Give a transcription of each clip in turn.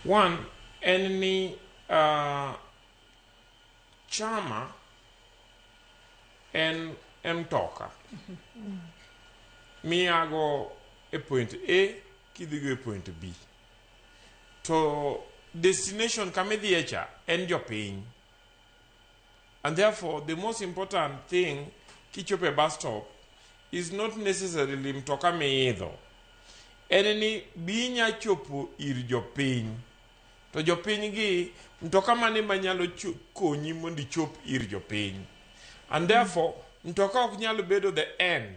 One, en ni chama en mtoka miago e point A kidhigo e point B. To destination kama idhiye cha en jopiny. And therefore, the most important thing kichopo e bus stop is not necessarily mtoka miidho. En ni bi inya chopo ir jopiny. To jopiny gi, mtoka mane manyalo konyi mondo ichop ir jopiny. And therefore, mtoka ok nyal bedo the end.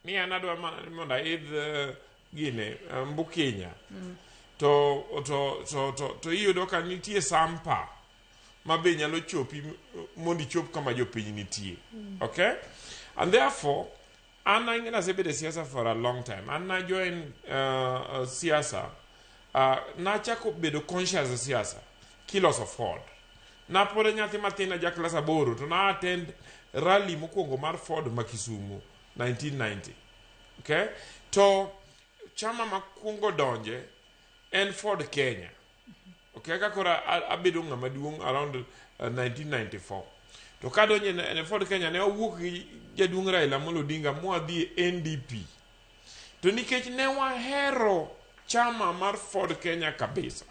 Ni an adwa mana ni mondo aidh gine, Mbukinya. To iyudo ka nitie sampa ma be nyalo chopi mondo ichop kama jopiny nitie. Okay? And therefore, an ang'e nasebedo e siasa for a long time. An na join siasa, nachako bedo conscious e siasa kiloso Ford. Napod nyathi matin aja klas 8 to na attend rally mokwongo mar Ford ma Kisumu 1990. Okay? To chama makwongo donje en Ford Kenya. Okay, ka koro abedo ng'ama duong' around 1994. To kadonjo e Ford Kenya ne wawuok gi jaduong' Raila Amolo Odinga mwadhi e NDP. To nikech ne wahero chama mar Ford Kenya kabisa,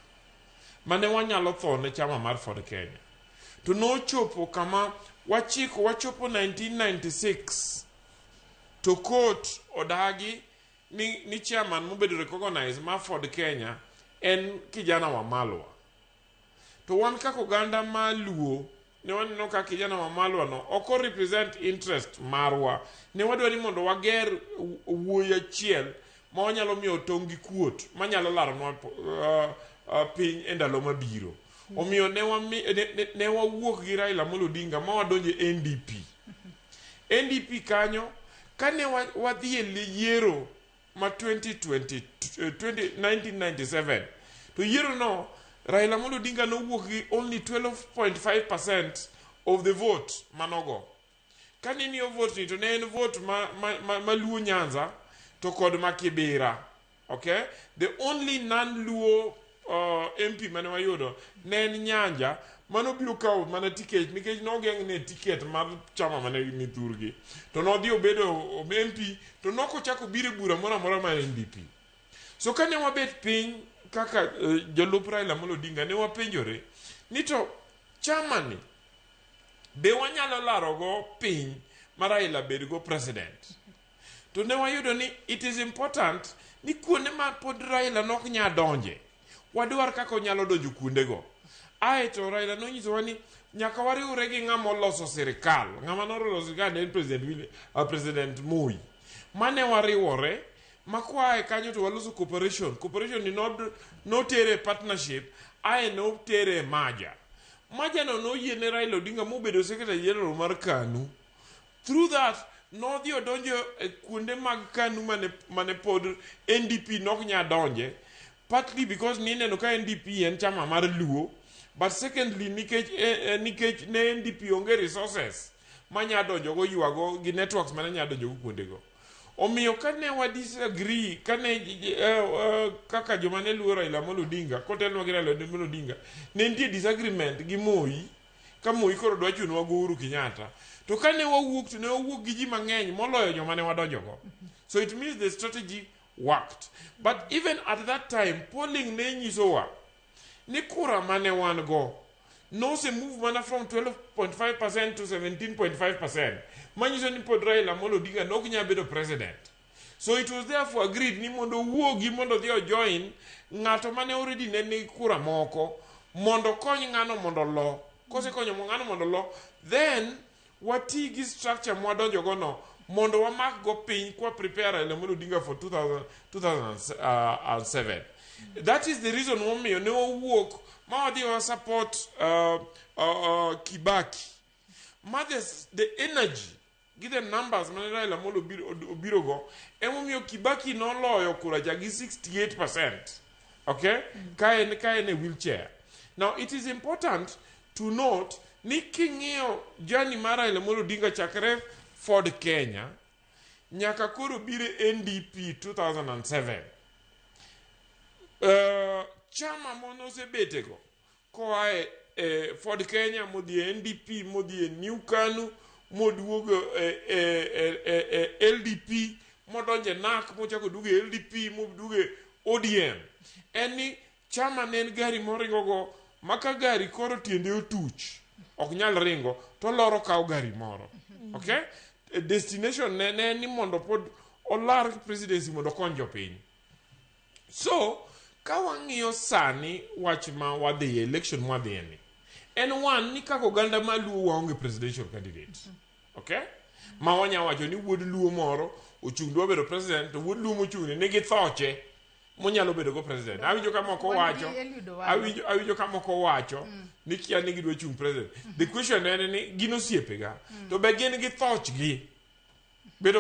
mane wanyalo tho ne chama mar Ford Kenya. To nochopo kama wachiko wachopo 1996 to court odagi ni chairman mobedo recognized mar Ford Kenya en kijana Wamalwa. To wan kaka oganda ma Luo ne waneno ka kijana Wamalwa no ok o represent interest marwa. Ne wadwa ni mondo wager wuoyi achiel ma wanyalo miyo tong' gi kuot manyalo laronwa piny e ndalo mabiro. Omiyo ne wawuok gi Raila Amolo Odinga ma wadonjo e NDP. NDP kanyo kane wadhi e yiero ma 2020, 1997 to yiero no Raila Amolo Odinga nowuok gi only 12.5% of the vote manogo. Kane imiyo vote ni to ne en vote ma Luo Nyanza to kod ma Kibera. Okay? The only non-Luo MP mane wayudo ne en Nyanja mano biro kawo mana ticket nikech nogeng' ne ticket mar chama mane ni thurgi. To nodhi obedo MP to nokochako biro e bura moro amora mar NDP. So kane wabet piny kaka jolup Raila Amolo Odinga ne wapenjore ni to chama ni be wanyalo larogo piny ma Raila bedgo president. To ne wayudo ni it is important ni kuonde ma pod Raila nok nya donje, wadwar kaka onyalo donjo kuondego. Ae to Raila nonyisowa ni nyaka wariwre gi ng'ama oloso sirikal. Ng'ama noloso sirikal ne en President Moi. Mane wariwore, ma koae kanyo to waloso cooperation. Cooperation ni notere partnership, ae notere merger. Merger no noyie ne Raila Odinga mobedo Secretary General mar KANU. Through that, nodhi odonjo e kuonde mag KANU mane pod NDP nok nya donje, partly because nineno ka NDP en chama mar Luo, but secondly nikech ne NDP onge resources manya donjo go ywago gi networks mane nya donjo go kuondego. Omiyo kane wa disagree, kane kaka joma ne luwo Raila Amolo Odinga, kotelnwa gi Raila Amolo Odinga, ne nitie disagreement gi Moi, ka Moi koro dwa chunowa go Uhuru Kenyatta. To kane wawuok to ne wawuok gi ji mang'eny moloyo joma ne wadonjogo. So it means the strategy worked. But even at that time, polling ne nyisowa ni kura mane wan go nose move mana from 12.5% to 17.5%. Manyiso ni pod Raila Amolo Odinga nok nyal bedo president. So it was therefore agreed ni mondo owuogi mondo odhi ojoin ng'ato mane already ne nigi kura moko mondo okony ng'ano mondo olo. Kosekonyo ng'ano mondo olo, then wati gi structure mwadonjo go no mondo wamak go piny kwa prepare Raila Amolo Odinga for 2007. That is the reason momiyo ne wawuok ma wadhi wa support Kibaki. Ma the energy gi the numbers mane Raila Amolo obiro go emomiyo Kibaki noloyo kura cha gi 68%. Okay? Ka en e wheelchair. Now it is important to note ni king'iyo journey mar Raila Amolo Odinga chakre Ford Kenya nyaka koro biro NDP 2007. chama monosebetego koa e, e Ford Kenya modhi e NDP modhi e New KANU moduogo e, e, e, e, e LDP modonjo e NARC mochako oduogo e LDP moduogo e ODM en ni chama ne en gari moringogo ma ka gari koro tiende otuch ok nyal ringo to oloro kawo gari moro okay E destination ne ne en ni mondo pod olar presidency mondo okony jopiny so ka wang'iyo sani wach ma wadhiye election mwadhiye ni en one ni kaka oganda ma luo waonge presidential candidate okay ma wanya wacho ni wuod luo moro ochung' dwa bedo president to wuod luo mochung' ni nigi thoche monyalo bedo go president awinjo ka moko Wan gi wacho Eliud Owalo. awinjo awinjo ka moko wacho ni kia ni gidwa chung' president the question en ni gin osiepega to be gin gi thochgi bedo